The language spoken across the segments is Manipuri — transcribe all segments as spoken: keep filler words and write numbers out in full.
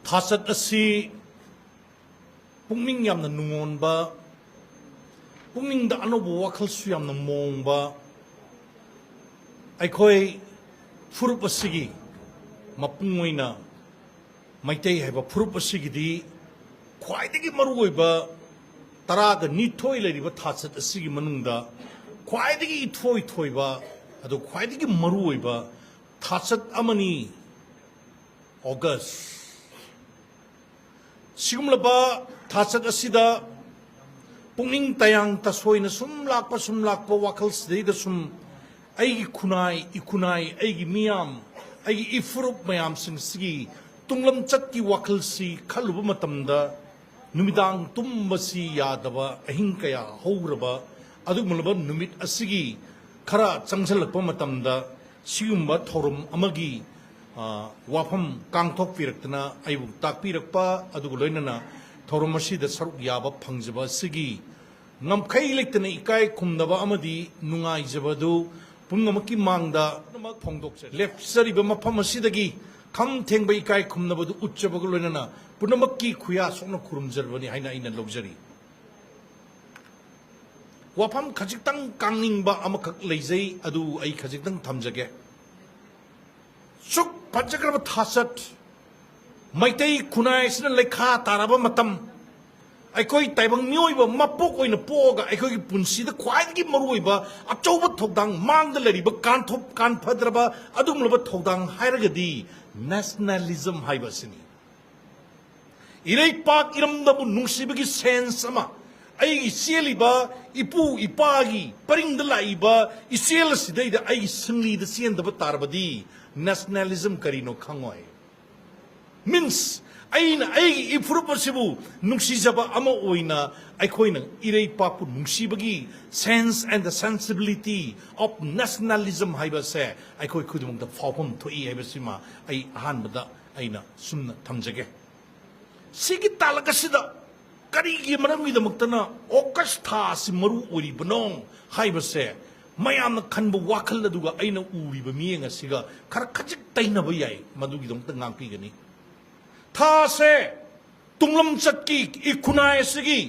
ꯊꯥꯆꯠ ꯑꯁꯤ ꯄꯨꯛꯅꯤꯡ ꯌꯥꯝꯅ ꯅꯨꯡꯉꯣꯟꯕ, ꯄꯨꯛꯅꯤꯡꯗ ꯑꯅꯧꯕ ꯋꯥꯈꯜꯁꯨ ꯌꯥꯝꯅ ꯃꯣꯡꯕ, ꯑꯩꯈꯣꯏ ꯐꯨꯔꯨꯞ ꯑꯁꯤꯒꯤ ꯃꯄꯨꯡ ꯑꯣꯏꯅ ꯃꯩꯇꯩ ꯍꯥꯏꯕ ꯐꯨꯔꯨꯞ ꯑꯁꯤꯒꯤꯗꯤ ꯈ꯭ꯋꯥꯏꯗꯒꯤ ꯃꯔꯨꯑꯣꯏꯕ ꯇꯔꯥꯒ ꯅꯤꯊꯣꯏ ꯂꯩꯔꯤꯕ ꯊꯥꯆꯠ ꯑꯁꯤꯒꯤ ꯃꯅꯨꯡꯗ ꯈ꯭ꯋꯥꯏꯗꯒꯤ ꯏꯊꯣꯏ ꯊꯣꯏꯕ, ꯑꯗꯨ ꯈ꯭ꯋꯥꯏꯗꯒꯤ ꯃꯔꯨꯑꯣꯏꯕ ꯊꯥꯆꯠ ꯑꯃꯅꯤ꯫ ꯑꯣꯒꯁ꯫ ꯁꯤꯒꯨꯝꯂꯕ ꯊꯥꯆꯠ ꯑꯁꯤꯗ ꯄꯨꯛꯅꯤꯡ ꯇꯌꯥꯡ ꯇꯁꯣꯏꯅ ꯁꯨꯝ ꯂꯥꯛꯄ, ꯁꯨꯝ ꯂꯥꯛꯄ ꯋꯥꯈꯜꯁꯤꯗꯩꯗ ꯁꯨꯝ ꯑꯩꯒꯤ ꯈꯨꯟꯅꯥꯏ, ꯏꯈꯨꯟꯅꯥꯏ, ꯑꯩꯒꯤ ꯃꯤꯌꯥꯝ, ꯑꯩꯒꯤ ꯏꯐꯨꯔꯨꯞ ꯃꯌꯥꯝꯁꯤꯡꯁꯤꯒꯤ ꯇꯨꯡꯂꯝꯆꯠꯀꯤ ꯋꯥꯈꯜꯁꯤ ꯈꯜꯂꯨꯕ ꯃꯇꯝꯗ ꯅꯨꯃꯤꯗꯥꯡ ꯇꯨꯝꯕꯁꯤ ꯌꯥꯗꯕ, ꯑꯍꯤꯡ ꯀꯌꯥ ꯍꯧꯔꯕ ꯑꯗꯨꯒꯨꯝꯂꯕ ꯅꯨꯃꯤꯠ ꯑꯁꯤꯒꯤ ꯈꯔ ꯆꯪꯁꯤꯜꯂꯛꯄ ꯃꯇꯝꯗ ꯁꯤꯒꯨꯝꯕ ꯊꯧꯔꯝ ꯑꯃꯒꯤ, ꯑ, ꯋꯥꯐꯝ ꯀꯥꯡꯊꯣꯛꯄꯤꯔꯛꯇꯅ ꯑꯩꯕꯨ ꯇꯥꯛꯄꯤꯔꯛꯄ, ꯑꯗꯨꯒ ꯂꯣꯏꯅꯅ ꯊꯧꯔꯝ ꯑꯁꯤꯗ ꯁꯔꯨꯛ ꯌꯥꯕ ꯐꯪꯖꯕ ꯑꯁꯤꯒꯤ ꯉꯝꯈꯩ ꯂꯩꯇꯅ ꯏꯀꯥꯏ ꯈꯨꯝꯅꯕ ꯑꯃꯗꯤ ꯅꯨꯡꯉꯥꯏꯖꯕ ꯑꯗꯨ ꯄꯨꯝꯅꯃꯛꯀꯤ ꯃꯥꯡꯗ ꯄꯨꯝꯅꯃꯛ ꯐꯣꯡꯗꯣꯛꯆꯔꯤ꯫ ꯂꯦꯞꯆꯔꯤꯕ ꯃꯐꯝ ꯑꯁꯤꯗꯒꯤ ꯈꯝ ꯊꯦꯡꯕ ꯏꯀꯥꯏ ꯈꯨꯝꯅꯕꯗꯨ ꯎꯠꯆꯕꯒ ꯂꯣꯏꯅꯅ ꯄꯨꯝꯅꯃꯛꯀꯤ ꯈꯨꯌꯥ ꯁꯣꯛꯅ ꯈꯨꯔꯨꯝꯖꯔꯕꯅꯤ ꯍꯥꯏꯅ ꯑꯩꯅ ꯂꯧꯖꯔꯤ꯫ ꯋꯥꯐꯝ ꯈꯖꯤꯛꯇꯪ ꯀꯥꯡꯅꯤꯡꯕ ꯑꯃꯈꯛ ꯂꯩꯖꯩ, ꯑꯗꯨ ꯑꯩ ꯈꯖꯤꯛꯇꯪ ꯊꯝꯖꯒꯦ꯫ ꯁꯨꯛ ꯐꯖꯈ꯭ꯔꯕ ꯊꯥꯆꯠ, ꯃꯩꯇꯩ ꯈꯨꯟꯅꯥꯏ ꯑꯁꯤꯅ ꯂꯩꯈꯥ ꯇꯥꯔꯕ ꯃꯇꯝ, ꯑꯩꯈꯣꯏ ꯇꯥꯏꯕꯪ ꯃꯤꯑꯣꯏꯕ ꯃꯄꯣꯛ ꯑꯣꯏꯅ ꯄꯣꯛꯑꯒ ꯑꯩꯈꯣꯏꯒꯤ ꯄꯨꯟꯁꯤꯗ ꯈ꯭ꯋꯥꯏꯗꯒꯤ ꯃꯔꯨꯑꯣꯏꯕ ꯑꯆꯧꯕ ꯊꯧꯗꯥꯡ, ꯃꯥꯡꯗ ꯂꯩꯔꯤꯕ ꯀꯥꯟꯊꯣꯛ ꯀꯥꯟꯐꯗ꯭ꯔꯕ ꯑꯗꯨꯒꯨꯝꯂꯕ ꯊꯧꯗꯥꯡ ꯍꯥꯏꯔꯒꯗꯤ nationalism ꯍꯥꯏꯕ ꯑꯁꯤꯅꯤ꯫ ꯏꯔꯩꯄꯥꯛ ꯏꯔꯝꯗꯕꯨ ꯅꯨꯡꯁꯤꯕꯒꯤ sense ꯑꯃ, ꯑꯩꯒꯤ ꯆꯦꯜꯂꯤꯕ ꯏꯄꯨ ꯏꯄꯥꯒꯤ ꯄꯔꯤꯡꯗ ꯂꯥꯛꯏꯕ ꯏꯆꯦꯜ ꯑꯁꯤꯗꯩꯗ ꯑꯩꯒꯤ ꯁꯤꯡꯂꯤꯗ ꯆꯦꯟꯗꯕ ꯇꯥꯔꯕꯗꯤ nationalism ꯀꯔꯤꯅꯣ ꯈꯪꯉꯣꯏ꯫ Means, ꯑꯩꯅ ꯑꯩꯒꯤ ꯏꯐꯨꯔꯨꯞ ꯑꯁꯤꯕꯨ ꯅꯨꯡꯁꯤꯖꯕ ꯑꯃ ꯑꯣꯏꯅ ꯑꯩꯈꯣꯏꯅ ꯏꯔꯩꯄꯥꯛꯄꯨ ꯅꯨꯡꯁꯤꯕꯒꯤ sense and the sensibility of nationalism ꯍꯥꯏꯕꯁꯦ ꯑꯩꯈꯣꯏ ꯈꯨꯗꯤꯡꯃꯛꯇ ꯐꯥꯎꯐꯝ ꯊꯣꯛꯏ ꯍꯥꯏꯕꯁꯤꯃ ꯑꯩ ꯑꯍꯥꯟꯕꯗ ꯑꯩꯅ ꯁꯨꯝꯅ ꯊꯝꯖꯒꯦ꯫ ꯁꯤꯒꯤ ꯇꯥꯂꯛ ꯑꯁꯤꯗ ꯀꯔꯤꯒꯤ ꯃꯔꯝꯒꯤꯗꯃꯛꯇꯅ ꯑꯣꯒꯁ ꯊꯥ ꯑꯁꯤ ꯃꯔꯨ ꯑꯣꯏꯔꯤꯕꯅꯣ ꯍꯥꯏꯕꯁꯦ ꯃꯌꯥꯝꯅ ꯈꯟꯕ ꯋꯥꯈꯜ ꯑꯗꯨꯒ ꯑꯩꯅ ꯎꯔꯤꯕ ꯃꯤꯠꯌꯦꯡ ꯑꯁꯤꯒ ꯈꯔ ꯈꯖꯤꯛ ꯇꯩꯅꯕ ꯌꯥꯏ, ꯃꯗꯨꯒꯤꯗꯃꯛꯇ ꯉꯥꯛꯄꯤꯒꯅꯤ꯫ ꯊꯥꯁꯦ, ꯇꯨꯡꯂꯝꯆꯠꯀꯤ ꯏꯈꯨꯟꯅꯥꯏ ꯑꯁꯤꯒꯤ,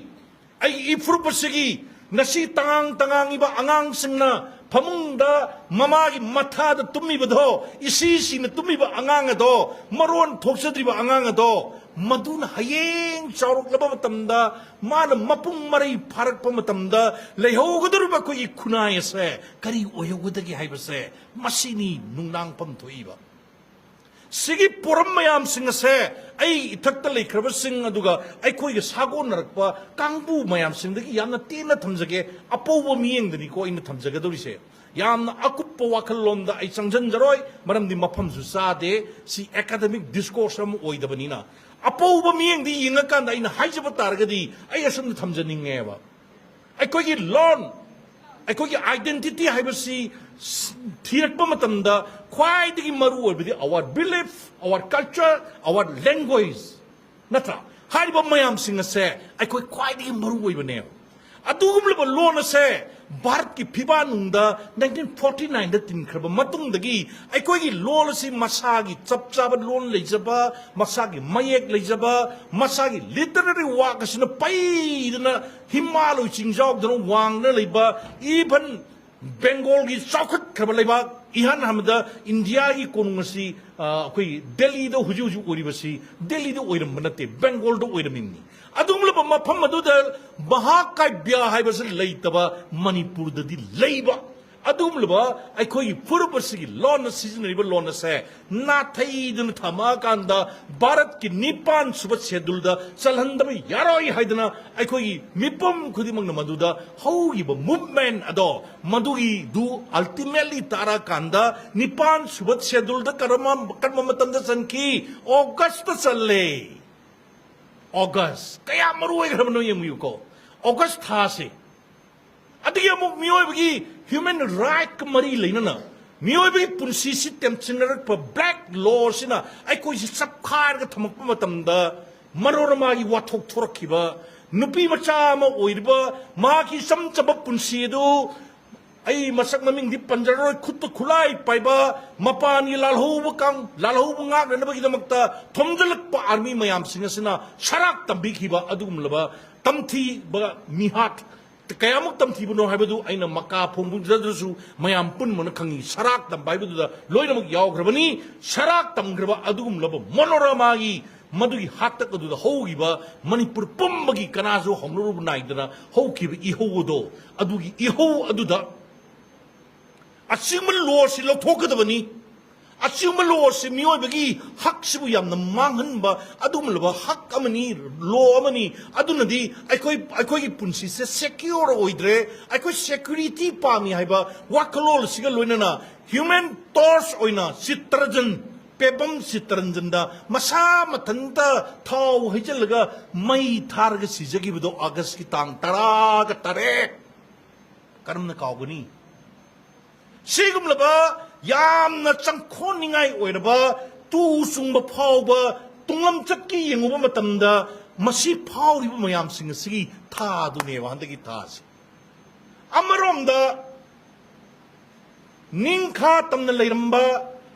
ꯑꯩꯒꯤ ꯏꯐꯨꯔꯨꯞ ꯑꯁꯤꯒꯤ ꯉꯁꯤ ꯇꯉꯥꯡ ꯇꯉꯥꯡꯉꯤꯕ ꯑꯉꯥꯡꯁꯤꯡꯅ ꯐꯃꯨꯡꯗ ꯃꯃꯥꯒꯤ ꯃꯊꯥꯗ ꯇꯨꯝꯃꯤꯕꯗꯣ, ꯏꯁꯤ ꯁꯤꯅ ꯇꯨꯝꯃꯤꯕ ꯑꯉꯥꯡ ꯑꯗꯣ, ꯃꯔꯣꯟ ꯊꯣꯛꯆꯗ꯭ꯔꯤꯕ ꯑꯉꯥꯡ ꯑꯗꯣ, ꯃꯗꯨꯅ ꯍꯌꯦꯡ ꯆꯥꯎꯔꯛꯂꯕ ꯃꯇꯝꯗ ꯃꯥꯅ ꯃꯄꯨꯡ ꯃꯔꯩ ꯐꯥꯔꯛꯄ ꯃꯇꯝꯗ ꯂꯩꯍꯧꯒꯗꯧꯔꯤꯕ ꯑꯩꯈꯣꯏꯒꯤ ꯈꯨꯟꯅꯥꯏ ꯑꯁꯦ ꯀꯔꯤ ꯑꯣꯏꯍꯧꯒꯗꯒꯦ ꯍꯥꯏꯕꯁꯦ, ꯃꯁꯤꯅꯤ ꯅꯨꯡꯅꯥꯡꯐꯝ ꯊꯣꯛꯏꯕ꯫ ꯁꯤꯒꯤ ꯄꯣꯔꯝ ꯃꯌꯥꯝꯁꯤꯡ ꯑꯁꯦ, ꯑꯩ ꯏꯊꯛꯇ ꯂꯩꯈ꯭ꯔꯕꯁꯤꯡ ꯑꯗꯨꯒ ꯑꯩꯈꯣꯏꯒ ꯁꯥꯒꯣꯟꯅꯔꯛꯄ ꯀꯥꯡꯕꯨ ꯃꯌꯥꯝꯁꯤꯡꯗꯒꯤ ꯌꯥꯝꯅ ꯇꯦꯟꯅ ꯊꯝꯖꯒꯦ꯫ ꯑꯄꯧꯕ ꯃꯤꯠꯌꯦꯡꯗꯅꯤꯀꯣ ꯑꯩꯅ ꯊꯝꯖꯒꯗꯧꯔꯤꯁꯦ꯫ ꯌꯥꯝꯅ ꯑꯀꯨꯞꯄ ꯋꯥꯈꯜꯂꯣꯟꯗ ꯑꯩ ꯆꯪꯁꯤꯟꯖꯔꯣꯏ, ꯃꯔꯝꯗꯤ ꯃꯐꯝꯁꯨ ꯆꯥꯗꯦ꯫ ꯁꯤ academic discourse ꯑꯃ ꯑꯣꯏꯗꯕꯅꯤꯅ꯫ ꯑꯄꯧꯕ ꯃꯤꯠꯌꯦꯡꯗ ꯌꯦꯡꯉꯀꯥꯟꯗ ꯑꯩꯅ ꯍꯥꯏꯖꯕ ꯇꯥꯔꯒꯗꯤ ꯑꯩ ꯑꯁꯨꯝꯅ ꯊꯝꯖꯅꯤꯡꯉꯦꯕ꯫ ꯑꯩꯈꯣꯏꯒꯤ ꯂꯣꯟ, ꯑꯩꯈꯣꯏꯒꯤ identity ꯍꯥꯏꯕꯁꯤ ꯊꯤꯔꯛꯄ ꯃꯇꯝꯗ ꯈ꯭ꯋꯥꯏꯗꯒꯤ ꯃꯔꯨ ꯑꯣꯏꯕꯗꯤ our belief, our culture, our language, ꯅꯠꯇ꯭ꯔꯥ? ꯍꯥꯏꯔꯤꯕ ꯃꯌꯥꯝꯁꯤꯡ ꯑꯁꯦ ꯑꯩꯈꯣꯏ ꯈ꯭ꯋꯥꯏꯗꯒꯤ ꯃꯔꯨ ꯑꯣꯏꯕꯅꯦꯕ꯫ ꯑꯗꯨꯒꯨꯝꯂꯕ ꯂꯣꯟ ꯑꯁꯦ ꯚꯥꯔꯠꯀꯤ ꯐꯤꯕꯥꯛꯅꯨꯡꯗ nineteen forty nineꯗ ꯇꯤꯟꯈ꯭ꯔꯕ ꯃꯇꯨꯡꯗꯒꯤ ꯑꯩꯈꯣꯏꯒꯤ ꯂꯣꯟ ꯑꯁꯤ ꯃꯁꯥꯒꯤ ꯆꯞ ꯆꯥꯕ ꯂꯣꯟ ꯂꯩꯖꯕ, ꯃꯁꯥꯒꯤ ꯃꯌꯦꯛ ꯂꯩꯖꯕ, ꯃꯁꯥꯒꯤ literary work ꯑꯁꯤꯅ ꯄꯩꯗꯅ ꯍꯤꯃꯥꯂꯣꯏ ꯆꯤꯡꯖꯥꯎꯗꯧꯅ ꯋꯥꯡꯅ ꯂꯩꯕ, even ꯕꯦꯡꯒꯣꯜꯒꯤ ꯆꯥꯎꯈꯠꯈ꯭ꯔꯕ ꯂꯩꯕꯥꯛ, ꯏꯍꯥꯟ ꯍꯥꯟꯕꯗ ꯏꯟꯗꯤꯌꯥꯒꯤ ꯀꯣꯅꯨꯡ ꯑꯁꯤ, ꯑ, ꯑꯩꯈꯣꯏ ꯗꯦꯜꯂꯤꯗ ꯍꯧꯖꯤꯛ ꯍꯧꯖꯤꯛ ꯑꯣꯏꯔꯤꯕꯁꯤ, ꯗꯦꯜꯂꯤꯗ ꯑꯣꯏꯔꯝꯕ ꯅꯠꯇꯦ, ꯕꯦꯡꯒꯣꯜꯗ ꯑꯣꯏꯔꯝꯃꯤꯕꯅꯤ꯫ ꯑꯗꯨꯒꯨꯝꯂꯕ ꯃꯐꯝ ꯑꯗꯨꯗ ꯃꯍꯥꯀꯥꯕ꯭ꯌ ꯍꯥꯏꯕꯁꯤ ꯂꯩꯇꯕ ꯃꯅꯤꯄꯨꯔꯗꯗꯤ ꯂꯩꯕ꯫ ꯑꯗꯨꯒꯨꯝꯂꯕ ꯑꯩꯈꯣꯏꯒꯤ ꯐꯨꯔꯨꯞ ꯑꯁꯤꯒꯤ ꯂꯣꯟꯅ ꯁꯤꯖꯤꯟꯅꯔꯤꯕ ꯂꯣꯟ ꯑꯁꯦ ꯅꯥꯊꯩꯗꯨꯅ ꯊꯝꯃꯛꯑꯀꯥꯟꯗ ꯚꯥꯔꯠꯀꯤ ꯅꯤꯄꯥꯟ ꯁꯨꯕ ꯁꯦꯗꯨꯜꯗ ꯆꯜꯍꯟꯗꯕ ꯌꯥꯔꯣꯏ ꯍꯥꯏꯗꯅ ꯑꯩꯈꯣꯏꯒꯤ ꯃꯤꯄꯨꯝ ꯈꯨꯗꯤꯡꯃꯛꯅ ꯃꯗꯨꯗ ꯍꯧꯈꯤꯕ movement ꯑꯗꯣ, ꯃꯗꯨꯒꯤꯗꯨ ultimately ꯇꯥꯔꯛꯑꯀꯥꯟꯗ ꯅꯤꯄꯥꯟ ꯁꯨꯕ ꯁꯦꯗꯨꯜꯗ ꯀꯔꯝꯕ, ꯀꯔꯝꯕ ꯃꯇꯝꯗ ꯆꯟꯈꯤ? ꯑꯣꯒꯁꯇ ꯆꯜꯂꯦ꯫ ꯑꯣꯒꯁ ꯀꯌꯥ ꯃꯔꯨ ꯑꯣꯏꯈ꯭ꯔꯕꯅꯣ ꯌꯦꯡꯕꯤꯌꯨꯀꯣ꯫ ꯑꯣꯒꯁ ꯊꯥꯁꯦ ꯑꯗꯒꯤ ꯑꯃꯨꯛ ꯃꯤꯑꯣꯏꯕꯒꯤ human rightꯀ ꯃꯔꯤ ꯂꯩꯅꯅ ꯃꯤꯑꯣꯏꯕꯒꯤ ꯄꯨꯟꯁꯤꯁꯤ ꯇꯦꯝꯁꯤꯟꯅꯔꯛꯄ black lawꯁꯤꯅ ꯑꯩꯈꯣꯏꯁꯤ ꯆꯞꯈꯥꯏꯔꯒ ꯊꯝꯃꯛꯄ ꯃꯇꯝꯗ ꯃꯅꯣꯔꯃꯥꯒꯤ ꯋꯥꯊꯣꯛ ꯊꯣꯔꯛꯈꯤꯕ, ꯅꯨꯄꯤ ꯃꯆꯥ ꯑꯃ ꯑꯣꯏꯔꯤꯕ, ꯃꯍꯥꯛꯀꯤ ꯏꯆꯝ ꯆꯝꯕ ꯄꯨꯟꯁꯤ ꯑꯗꯨ ꯑꯩ ꯃꯁꯛ ꯃꯃꯤꯡꯗꯤ ꯄꯟꯖꯔꯔꯣꯏ, ꯈꯨꯠꯇ ꯈꯨꯠꯂꯥꯏ ꯄꯥꯏꯕ, ꯃꯄꯥꯟꯒꯤ ꯂꯥꯜꯍꯧꯕ ꯀꯥꯡ-, ꯂꯥꯜꯍꯧꯕ ꯉꯥꯛꯅꯅꯕꯒꯤꯗꯃꯛꯇ ꯊꯣꯝꯖꯤꯜꯂꯛꯄ ꯑꯥꯔꯃꯤ ꯃꯌꯥꯝꯁꯤꯡ ꯑꯁꯤꯅ ꯁꯔꯥꯛ ꯇꯝꯕꯤꯈꯤꯕ ꯑꯗꯨꯒꯨꯝꯂꯕ ꯇꯝꯊꯤꯕ ꯃꯤꯍꯥꯠ ꯀꯌꯥꯃꯨꯛ ꯇꯝꯊꯤꯕꯅꯣ ꯍꯥꯏꯕꯗꯨ ꯑꯩꯅ ꯃꯀꯥ ꯐꯣꯡꯗꯣꯛꯆꯗ꯭ꯔꯁꯨ ꯃꯌꯥꯝ ꯄꯨꯝꯅꯃꯛꯅ ꯈꯪꯉꯤ꯫ ꯁꯔꯥꯛ ꯇꯝꯕ ꯍꯥꯏꯕꯗꯨꯗ ꯂꯣꯏꯅꯃꯛ ꯌꯥꯎꯈ꯭ꯔꯕꯅꯤ꯫ ꯁꯔꯥꯛ ꯇꯝꯈ꯭ꯔꯕ ꯑꯗꯨꯒꯨꯝꯂꯕ ꯃꯣꯅꯣꯔꯃꯥꯒꯤ ꯃꯗꯨꯒꯤ ꯍꯥꯛꯇꯛ ꯑꯗꯨꯗ ꯍꯧꯈꯤꯕ ꯃꯅꯤꯄꯨꯔ ꯄꯨꯝꯕꯒꯤ ꯀꯅꯥꯁꯨ ꯍꯧꯅꯔꯨꯕ ꯅꯥꯏꯗꯅ ꯍꯧꯈꯤꯕ ꯏꯍꯧ ꯑꯗꯣ, ꯑꯗꯨꯒꯤ ꯏꯍꯧ ꯑꯗꯨꯗ ꯑꯁꯤꯒꯨꯝꯕ ꯂꯣꯁꯤ ꯂꯧꯊꯣꯛꯀꯗꯕꯅꯤ꯫ ꯑꯁꯤꯒꯨꯝꯕ ꯂꯣꯁꯤ ꯃꯤꯑꯣꯏꯕꯒꯤ ꯍꯛꯁꯤꯕꯨ ꯌꯥꯝꯅ ꯃꯥꯡꯍꯟꯕ ꯑꯗꯨꯒꯨꯝꯂꯕ ꯍꯛ ꯑꯃꯅꯤ, ꯂꯣ ꯑꯃꯅꯤ꯫ ꯑꯗꯨꯅꯗꯤ ꯑꯩꯈꯣꯏ, ꯑꯩꯈꯣꯏꯒꯤ ꯄꯨꯟꯁꯤꯁꯦ ꯁꯦꯀ꯭ꯌꯣꯔ ꯑꯣꯏꯗ꯭ꯔꯦ꯫ ꯑꯩꯈꯣꯏ ꯁꯦꯀ꯭ꯌꯨꯔꯤꯇꯤ ꯄꯥꯝꯃꯤ ꯍꯥꯏꯕ ꯋꯥꯈꯜꯂꯣꯟ ꯑꯁꯤꯒ ꯂꯣꯏꯅꯅ ꯍ꯭ꯌꯨꯃꯦꯟ ꯇꯣꯔꯆ ꯑꯣꯏꯅ ꯆꯤꯇ꯭ꯔꯖꯟ, ꯄꯦꯕꯝ ꯆꯤꯇ꯭ꯔꯟꯖꯟꯗ ꯃꯁꯥ ꯃꯊꯟꯇ ꯊꯥꯎ ꯍꯩꯖꯤꯜꯂꯒ ꯃꯩ ꯊꯥꯔꯒ ꯁꯤꯖꯈꯤꯕꯗꯣ ꯑꯥꯒꯁꯀꯤ ꯇꯥꯡ ꯇꯔꯥꯒ ꯇꯔꯦꯠ꯫ ꯀꯔꯝꯅ ꯀꯥꯎꯒꯅꯤ? ꯁꯤꯒꯨꯝꯂꯕ ꯌꯥꯝꯅ ꯆꯪꯈꯣꯟꯅꯤꯡꯉꯥꯏ ꯑꯣꯏꯔꯕ ꯇꯨ ꯆꯨꯡꯕ ꯐꯥꯎꯕ ꯇꯨꯡꯂꯝꯆꯠꯀꯤ ꯌꯦꯡꯉꯨꯕ ꯃꯇꯝꯗ ꯃꯁꯤ ꯐꯥꯎꯔꯤꯕ ꯃꯌꯥꯝꯁꯤꯡ ꯑꯁꯤꯒꯤ ꯊꯥꯗꯨꯅꯦꯕ ꯍꯟꯗꯛꯀꯤ ꯊꯥꯁꯤ꯫ ꯑꯃꯔꯣꯝꯗ ꯅꯤꯡꯈꯥ ꯇꯝꯅ ꯂꯩꯔꯝꯕ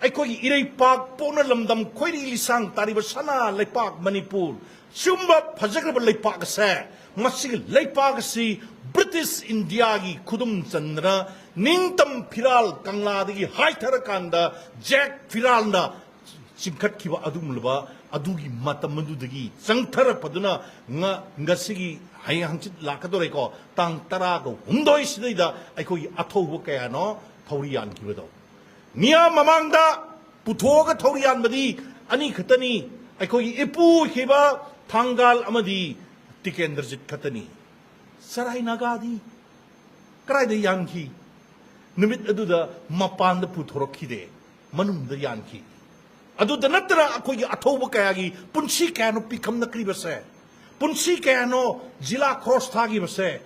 ꯑꯩꯈꯣꯏꯒꯤ ꯏꯔꯩꯄꯥꯛ ꯄꯣꯛꯅ ꯂꯝꯗꯝ ꯈꯣꯏꯔꯤ ꯂꯤꯁꯥꯡ ꯇꯥꯔꯤꯕ ꯁꯅꯥ ꯂꯩꯄꯥꯛ ꯃꯅꯤꯄꯨꯔ, ꯁꯤꯒꯨꯝꯕ ꯐꯖꯈ꯭ꯔꯕ ꯂꯩꯄꯥꯛ ꯑꯁꯦ, ꯃꯁꯤꯒꯤ ꯂꯩꯄꯥꯛ ꯑꯁꯤ ꯕ꯭ꯔꯤꯇꯤꯁ ꯏꯟꯗꯤꯌꯥꯒꯤ ꯈꯨꯗꯨꯝ ꯆꯟꯗꯅ ꯅꯤꯡꯇꯝ ꯐꯤꯔꯥꯜ ꯀꯪꯂꯥꯗꯒꯤ ꯍꯥꯏꯊꯔꯀꯥꯟꯗ ꯖꯦꯛ ꯐꯤꯔꯥꯜꯅ ꯆꯤꯡꯈꯠꯈꯤꯕ ꯑꯗꯨꯒꯨꯝꯂꯕ ꯑꯗꯨꯒꯤ ꯃꯇꯝ ꯑꯗꯨꯗꯒꯤ ꯆꯪꯊꯔꯛꯄꯗꯨꯅ ꯉ-, ꯉꯁꯤꯒꯤ ꯍꯌꯦꯡ ꯍꯪꯆꯤꯠ ꯂꯥꯛꯀꯗꯧꯔꯦꯀꯣ, ꯇꯥꯡ ꯇꯔꯥꯒ ꯍꯨꯝꯗꯣꯏ ꯁꯤꯗꯩꯗ ꯑꯩꯈꯣꯏꯒꯤ ꯑꯊꯧꯕ ꯀꯌꯥꯅꯣ ꯊꯧꯔꯤ ꯌꯥꯟꯈꯤꯕꯗꯣ꯫ ꯃꯤꯌꯥꯝ ꯃꯃꯥꯡꯗ ꯄꯨꯊꯣꯛꯑꯒ ꯊꯧꯔꯤ ꯌꯥꯟꯕꯗꯤ ꯑꯅꯤ ꯈꯛꯇꯅꯤ, ꯑꯩꯈꯣꯏꯒꯤ ꯏꯄꯨ ꯑꯣꯏꯈꯤꯕ ꯊꯥꯡꯒꯥꯜ ꯑꯃꯗꯤ ꯇꯤꯀꯦꯟꯗ꯭ꯔꯖꯤꯠ ꯈꯛꯇꯅꯤ꯫ ꯁꯔꯥꯏ ꯅꯥꯒꯥꯗꯤ ꯀꯗꯥꯏꯗ ꯌꯥꯟꯈꯤ? ꯅꯨꯃꯤꯠ ꯑꯗꯨꯗ ꯃꯄꯥꯟꯗ ꯄꯨꯊꯣꯔꯛꯈꯤꯗꯦ, ꯃꯅꯨꯡꯗ ꯌꯥꯟꯈꯤ꯫ ꯑꯗꯨꯗ ꯅꯠꯇꯅ ꯑꯩꯈꯣꯏꯒꯤ ꯑꯊꯧꯕ ꯀꯌꯥꯒꯤ ꯄꯨꯟꯁꯤ ꯀꯌꯥꯅꯣ ꯄꯤꯈꯝꯅꯈ꯭ꯔꯤꯕꯁꯦ, ꯄꯨꯟꯁꯤ ꯀꯌꯥꯅꯣ ꯖꯤꯂꯥ ꯈꯣꯔꯣꯁ ꯊꯥꯈꯤꯕꯁꯦ,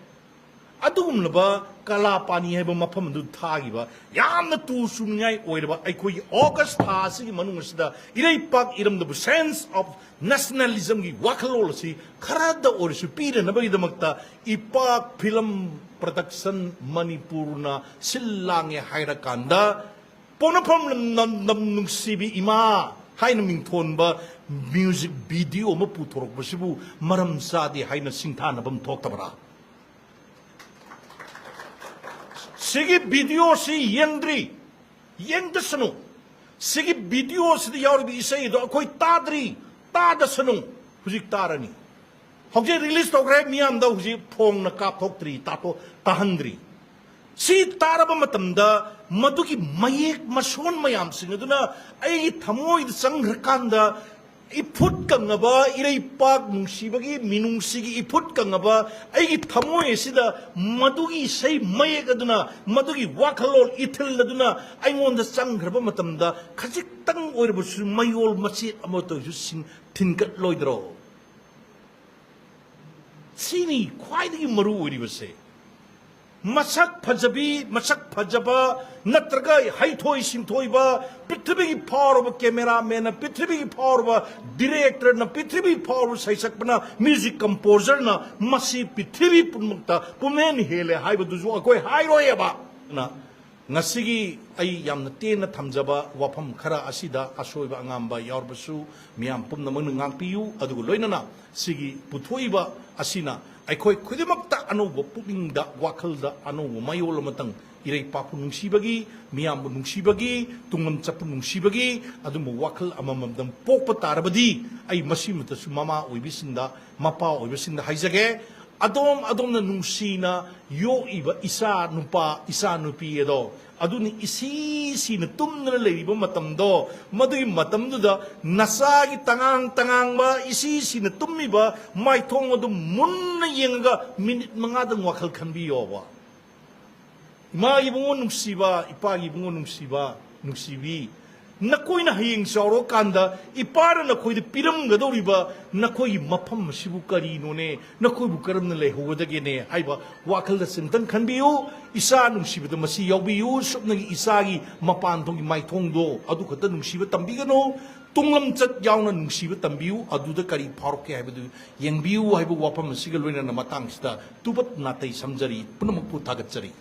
ꯑꯗꯨꯒꯨꯝꯂꯕ ꯀꯂꯥꯄꯥꯅꯤ ꯍꯥꯏꯕ ꯃꯐꯝ ꯑꯗꯨ ꯊꯥꯈꯤꯕ ꯌꯥꯝꯅ ꯇꯨ ꯆꯨꯝꯅꯤꯡꯉꯥꯏ ꯑꯣꯏꯔꯕ ꯑꯩꯈꯣꯏꯒꯤ ꯑꯣꯒꯁ ꯊꯥ ꯑꯁꯤꯒꯤ ꯃꯅꯨꯡ ꯑꯁꯤꯗ ꯏꯔꯩꯄꯥꯛ ꯏꯔꯝꯗꯕꯨ sense of nationalismꯒꯤ ꯋꯥꯈꯜꯂꯣꯟ ꯑꯁꯤ ꯈꯔꯗ ꯑꯣꯏꯔꯁꯨ ꯄꯤꯅꯅꯕꯒꯤꯗꯃꯛꯇ ꯏꯄꯥꯛ ꯐꯤꯂꯝ ꯄ꯭ꯔꯗꯛꯁꯟ ꯃꯅꯤꯄꯨꯔꯅ ꯁꯤꯜ ꯂꯥꯡꯉꯦ ꯍꯥꯏꯔꯀꯥꯟꯗ ꯄꯣꯛꯅꯐꯝ ꯂꯝꯗꯝ ꯅꯨꯡꯁꯤꯕꯤ ꯏꯃꯥ ꯍꯥꯏꯅ ꯃꯤꯡꯊꯣꯟꯕ ꯃ꯭ꯌꯨꯖꯤꯛ ꯚꯤꯗꯤꯑꯣ ꯑꯃ ꯄꯨꯊꯣꯔꯛꯄꯁꯤꯕꯨ ꯃꯔꯝ ꯆꯥꯗꯦ ꯍꯥꯏꯅ ꯁꯤꯡꯊꯥꯅꯕ ꯑꯃ ꯊꯣꯛꯇꯕ꯭ꯔꯥ? ꯁꯤꯒꯤ ꯚꯤꯗꯤꯑꯣꯁꯤ ꯌꯦꯡꯗ꯭ꯔꯤ, ꯌꯦꯡꯗꯁꯅꯨ꯫ ꯁꯤꯒꯤ ꯚꯤꯗꯤꯑꯣꯁꯤꯗ ꯌꯥꯎꯔꯤꯕ ꯏꯁꯩꯗꯣ ꯑꯩꯈꯣꯏ ꯇꯥꯗ꯭ꯔꯤ, ꯇꯥꯗꯁꯅꯨ꯫ ꯍꯧꯖꯤꯛ ꯇꯥꯔꯅꯤ꯫ ꯍꯧꯖꯤꯛ ꯔꯤꯂꯤꯁ ꯇꯧꯈ꯭ꯔꯦ, ꯃꯤꯌꯥꯝꯗ ꯍꯧꯖꯤꯛ ꯐꯣꯡꯅ ꯀꯥꯞꯊꯣꯛꯇ꯭ꯔꯤ, ꯇꯥꯊꯣꯛ ꯇꯥꯍꯟꯗ꯭ꯔꯤ꯫ ꯁꯤ ꯇꯥꯔꯕ ꯃꯇꯝꯗ ꯃꯗꯨꯒꯤ ꯃꯌꯦꯛ ꯃꯁꯣꯟ ꯃꯌꯥꯝꯁꯤꯡ ꯑꯗꯨꯅ ꯑꯩꯒꯤ ꯊꯃꯣꯏꯗ ꯆꯪꯈ꯭ꯔꯀꯥꯟꯗ ꯏꯐꯨꯠ ꯀꯪꯉꯕ ꯏꯔꯩꯄꯥꯛ ꯅꯨꯡꯁꯤꯕꯒꯤ ꯃꯤꯅꯨꯡꯁꯤꯒꯤ ꯏꯐꯨꯠ ꯀꯪꯉꯕ ꯑꯩꯒꯤ ꯊꯃꯣꯏ ꯑꯁꯤꯗ ꯃꯗꯨꯒꯤ ꯏꯁꯩ ꯃꯌꯦꯛ ꯑꯗꯨꯅ, ꯃꯗꯨꯒꯤ ꯋꯥꯈꯜꯂꯣꯟ ꯏꯊꯤꯜ ꯑꯗꯨꯅ ꯑꯩꯉꯣꯟꯗ ꯆꯪꯈ꯭ꯔꯕ ꯃꯇꯝꯗ ꯈꯖꯤꯛꯇꯪ ꯑꯣꯏꯔꯕꯁꯨ ꯃꯌꯣꯜ ꯃꯆꯦꯠ ꯑꯃꯠꯇ ꯑꯣꯏꯔꯁꯨ ꯁꯤꯡ-, ꯊꯤꯟꯒꯠꯂꯣꯏꯗ꯭ꯔꯣ? ꯁꯤꯅꯤ ꯈ꯭ꯋꯥꯏꯗꯒꯤ ꯃꯔꯨ ꯑꯣꯏꯔꯤꯕꯁꯦ꯫ ꯃꯁꯛ ꯐꯖꯕꯤ, ꯃꯁꯛ ꯐꯖꯕ ꯅꯠꯇ꯭ꯔꯒ ꯍꯩꯊꯣꯏ ꯁꯤꯡꯊꯣꯏꯕ, ꯄ꯭ꯔꯤꯊꯤꯕꯤꯒꯤ ꯐꯥꯎꯔꯕ ꯀꯦꯃꯦꯔꯥꯃꯦꯟꯅ, ꯄ꯭ꯔꯤꯊꯤꯕꯤꯒꯤ ꯐꯥꯎꯔꯕ ꯗꯤꯔꯦꯛꯇꯔꯅ, ꯄ꯭ꯔꯤꯊꯤꯕꯤ ꯐꯥꯎꯔꯕ ꯁꯩꯁꯛꯄꯅ, ꯃ꯭ꯌꯨꯖꯤꯛ ꯀꯝꯄꯣꯖꯔꯅ ꯃꯁꯤ ꯄ꯭ꯔꯤꯊꯤꯕꯤ ꯄꯨꯝꯅꯃꯛꯇ ꯄꯨꯝꯍꯦꯟ ꯍꯦꯜꯂꯦ ꯍꯥꯏꯕꯗꯨꯁꯨ ꯑꯩꯈꯣꯏ ꯍꯥꯏꯔꯣꯏꯑꯕ꯫ ꯉꯁꯤꯒꯤ ꯑꯩ ꯌꯥꯝꯅ ꯇꯦꯟꯅ ꯊꯝꯖꯕ ꯋꯥꯐꯝ ꯈꯔ ꯑꯁꯤꯗ ꯑꯁꯣꯏꯕ ꯑꯉꯥꯝꯕ ꯌꯥꯎꯔꯕꯁꯨ ꯃꯤꯌꯥꯝ ꯄꯨꯝꯅꯃꯛꯅ ꯉꯥꯛꯄꯤꯌꯨ꯫ ꯑꯗꯨꯒ ꯂꯣꯏꯅꯅ ꯁꯤꯒꯤ ꯄꯨꯊꯣꯛꯏꯕ ꯑꯁꯤꯅ ꯑꯩꯈꯣꯏ ꯈꯨꯗꯤꯡꯃꯛꯇ ꯑꯅꯧꯕ ꯄꯨꯛꯅꯤꯡꯗ, ꯋꯥꯈꯜꯗ ꯑꯅꯧꯕ ꯃꯌꯣꯜ ꯑꯃꯇꯪ, ꯏꯔꯩꯄꯥꯛꯄꯨ ꯅꯨꯡꯁꯤꯕꯒꯤ, ꯃꯤꯌꯥꯝꯕꯨ ꯅꯨꯡꯁꯤꯕꯒꯤ, ꯇꯨꯡꯂꯝ ꯆꯠꯄꯨ ꯅꯨꯡꯁꯤꯕꯒꯤ ꯑꯗꯨꯝꯕ ꯋꯥꯈꯜ ꯑꯃꯃꯝꯇꯪ ꯄꯣꯛꯄ ꯇꯥꯔꯕꯗꯤ, ꯑꯩ ꯃꯁꯤꯃꯛꯇꯁꯨ ꯃꯃꯥ ꯑꯣꯏꯕꯤꯁꯤꯡꯗ, ꯃꯄꯥ ꯑꯣꯏꯕꯁꯤꯡꯗ ꯍꯥꯏꯖꯒꯦ, ꯑꯗꯣꯝ ꯑꯗꯣꯝꯅ ꯅꯨꯡꯁꯤꯅ ꯌꯣꯛꯏꯕ ꯏꯆꯥ ꯅꯨꯄꯥ, ꯏꯆꯥ ꯅꯨꯄꯤ ꯑꯗꯣ, ꯑꯗꯨꯅ ꯏꯁꯤ ꯁꯤꯅ ꯇꯨꯝꯗꯅ ꯂꯩꯔꯤꯕ ꯃꯇꯝꯗꯣ, ꯃꯗꯨꯒꯤ ꯃꯇꯝꯗꯨꯗ ꯅꯆꯥꯒꯤ ꯇꯉꯥꯡ ꯇꯉꯥꯡꯕ, ꯏꯁꯤ ꯁꯤꯅ ꯇꯨꯝꯃꯤꯕ ꯃꯥꯏꯊꯣꯡ ꯑꯗꯨ ꯃꯨꯟꯅ ꯌꯦꯡꯉꯒ ꯃꯤꯅꯤꯠ ꯃꯉꯥꯗꯪ ꯋꯥꯈꯜ ꯈꯟꯕꯤꯌꯣꯕ꯫ ꯏꯃꯥꯒꯤ ꯏꯕꯨꯡꯉꯣ ꯅꯨꯡꯁꯤꯕ, ꯏꯄꯥꯒꯤ ꯏꯕꯨꯡꯉꯣ ꯅꯨꯡꯁꯤꯕ, ꯅꯨꯡꯁꯤꯕꯤ, ꯅꯈꯣꯏꯅ ꯍꯌꯦꯡ ꯆꯥꯎꯔꯛꯑꯀꯥꯟꯗ ꯏꯄꯥꯅ ꯅꯈꯣꯏꯗ ꯄꯤꯔꯝꯒꯗꯧꯔꯤꯕ ꯅꯈꯣꯏꯒꯤ ꯃꯐꯝ ꯑꯁꯤꯕꯨ ꯀꯔꯤꯅꯣꯅꯦ? ꯅꯈꯣꯏꯕꯨ ꯀꯔꯝꯅ ꯂꯩꯍꯧꯒꯗꯒꯦꯅꯦ ꯍꯥꯏꯕ ꯋꯥꯈꯜꯗ ꯆꯤꯟꯇꯟ ꯈꯟꯕꯤꯌꯨ꯫ ꯏꯆꯥ ꯅꯨꯡꯁꯤꯕꯗ ꯃꯁꯤ ꯌꯥꯎꯕꯤꯌꯨ꯫ ꯁꯨꯞꯅꯒꯤ ꯏꯆꯥꯒꯤ ꯃꯄꯥꯟ ꯊꯣꯡꯒꯤ ꯃꯥꯏꯊꯣꯡꯗꯣ ꯑꯗꯨ ꯈꯛꯇ ꯅꯨꯡꯁꯤꯕ ꯇꯝꯕꯤꯒꯅꯨ꯫ ꯇꯨꯡꯂꯝꯆꯠ ꯌꯥꯎꯅ ꯅꯨꯡꯁꯤꯕ ꯇꯝꯕꯤꯌꯨ꯫ ꯑꯗꯨꯗ ꯀꯔꯤ ꯐꯥꯎꯔꯛꯀꯦ ꯍꯥꯏꯕꯗꯨ ꯌꯦꯡꯕꯤꯌꯨ ꯍꯥꯏꯕ ꯋꯥꯐꯝ ꯑꯁꯤꯒ ꯂꯣꯏꯅꯅ ꯃꯇꯥꯡꯁꯤꯗ ꯇꯨꯕꯠ ꯅꯥꯇꯩ ꯁꯝꯖꯔꯤ꯫ ꯄꯨꯝꯅꯃꯛꯄꯨ ꯊꯥꯒꯠꯆꯔꯤ꯫